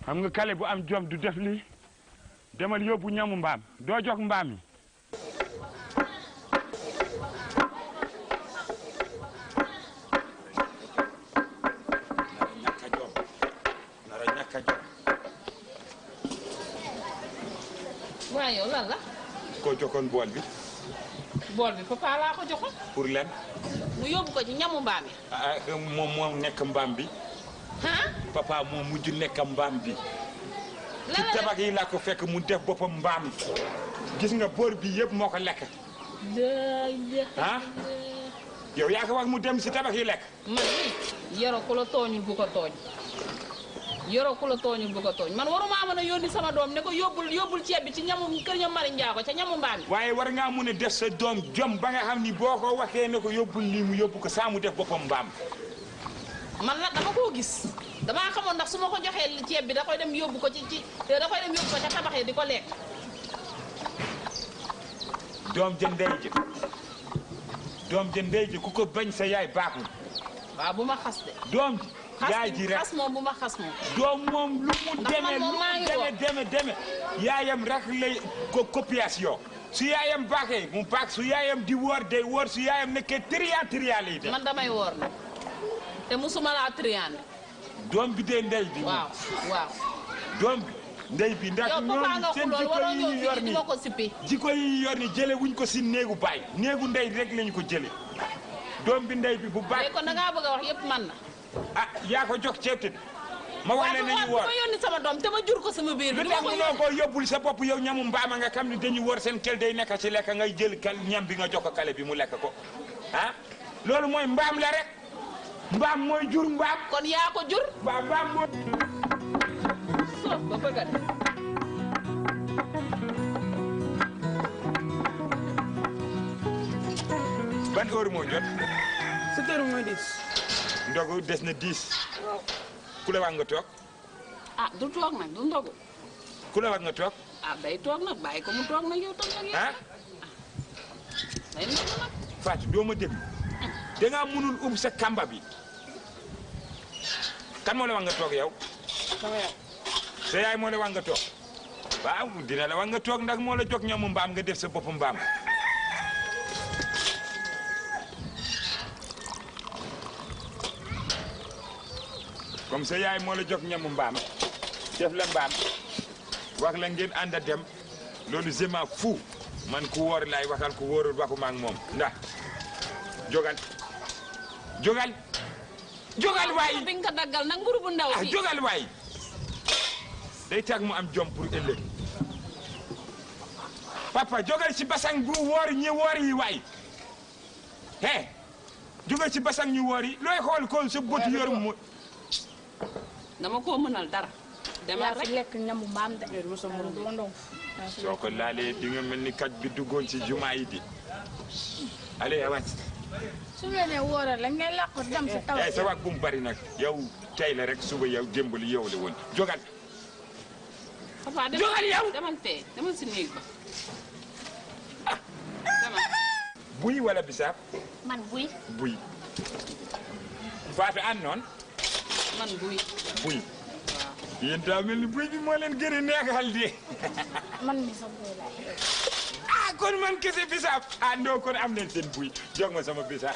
xam nga kale bu am jom du def li demal yóbbu ñamu mbaam doo jox mbaam yi. waaye yow lan la. koo joxoon bool bi. bool bi papa laa ko joxoon. pour len. mu yóbbu ko ci ñamu mbaam yi. ah moom nekk mbaam bi. ah. papa moo mujj nekk mbaam bi. lan ci la tabax yi laa ko fekk mu def boppam mbaam. gis nga boor bi yëpp moo ko lekk. ah. yow yaa ko wax mu dem si tabax yi lekk. man yoro ku la tooñul bu ko tooñ. yoro ku la tooñul bu ko tooñ man waruma mën a yónni sama doom ne ko yóbbul ceeb bi ci ñamu kër ña mari njaago ca ñamu mbaam yi. waaye war ngaa mun a def sa doom jom ba nga xam ni boo ko waxee ne ko yóbbul lii mu yóbbu ko saa mu def boppam mbaam. man nag dama koo gis damaa xamoon ndax su ma ko joxee ceeb bi da koy dem yóbbu ko da koy dem yóbbu ko ca tabaxee di ko lekk. doom ja ndey ji ku ko bañ sa yaay baaxul. waaw bu ma xas de. doom ji yaay ji rek xas moom bu ma xas moom. doom moom lu mu deme yaayam rek lay ko copiation su yaayam baaxee mu baax su yaayam di woor day woor su yaayam nekkee triya lay def. man damay woor nag te musuma laa triyaane. doom bi de ndey bi. waaw. doom bi ndey bi ndax ñooñu seen jikko yi yor ni jële wuñ ko si néegu baay néegu ndey rek lañu ko jële doom bi ndey bi bu baax. kon da ngaa bëgg a wax yëpp man na. ah yaa ko jox ceeb te ma wane nañu woor ma yónni sama doom te ma jur ko sama biir bi. lu tax mënoo ko yóbbul sa bopp yow ñamu mbaama nga xam ne dañu woor seen kel day nekk ci lekk ngay jël ñam bi nga jox ko kale bi mu lekk ko ah loolu mooy mbaam la rek mbaam mooy jur mbaam. kon yaa ko jur. mbaam mooy. soof ba bëgg a def. ban heure moo jot. 7 heures mooy 10. ndogu des na 10. waaw. ku la wax nga toog. ah du toog nag du ndogu. ku la wax nga toog. ah day toog nag bàyyi ko mu toog nag yow toog nag yow. ah. day ndogu nag. Fatou doo ma déglu. dangaa mënul ub sa kamba bi. kan moo la wax nga toog yow. sama yow. sa yaay moo la wax nga toog. waaw dina la wax nga toog ndax moo la jox ñamu mbaam nga def sa bopp mbaam. comme sa yaay moo la jox ñamu mbaam def la mbaam wax la ngeen ànd a dem loolu je m'en fous man ku wóor laay waxal ku wóorul waxuma ak moom ndax jógal waay. bi nga ko daggal nag mburu bu ndaw fii. jógal waay day tax mu am jom pour ëllëg papa jógal ci basang bu wóor ñi wóor yi waay jógal ci basang ñu wóor yi looy xool ko sa bët yor mu. dama koo mënal dara. demal rek lekk ñamu mbaam de. soo ko laalee di nga mel ni kaj bi duggoon ci jumaa yi di. allez avance. su ñu nee wóoral la ngay làq dem si taw. sa wax bu mu bari nag yow tey la rek suba yow démbali yow la woon jógal. papa jógal yow demal fee demal si néeg ba. demal. buy wala bisaab. man buy. buy. Fatou ànd noonu. man buy. buy. yéen daa mel ni buy bi moo leen gën a neexal de. man mi sa buy laa. kon man kese bisaab. non kon am leen seen buy jox ma sama bisaab.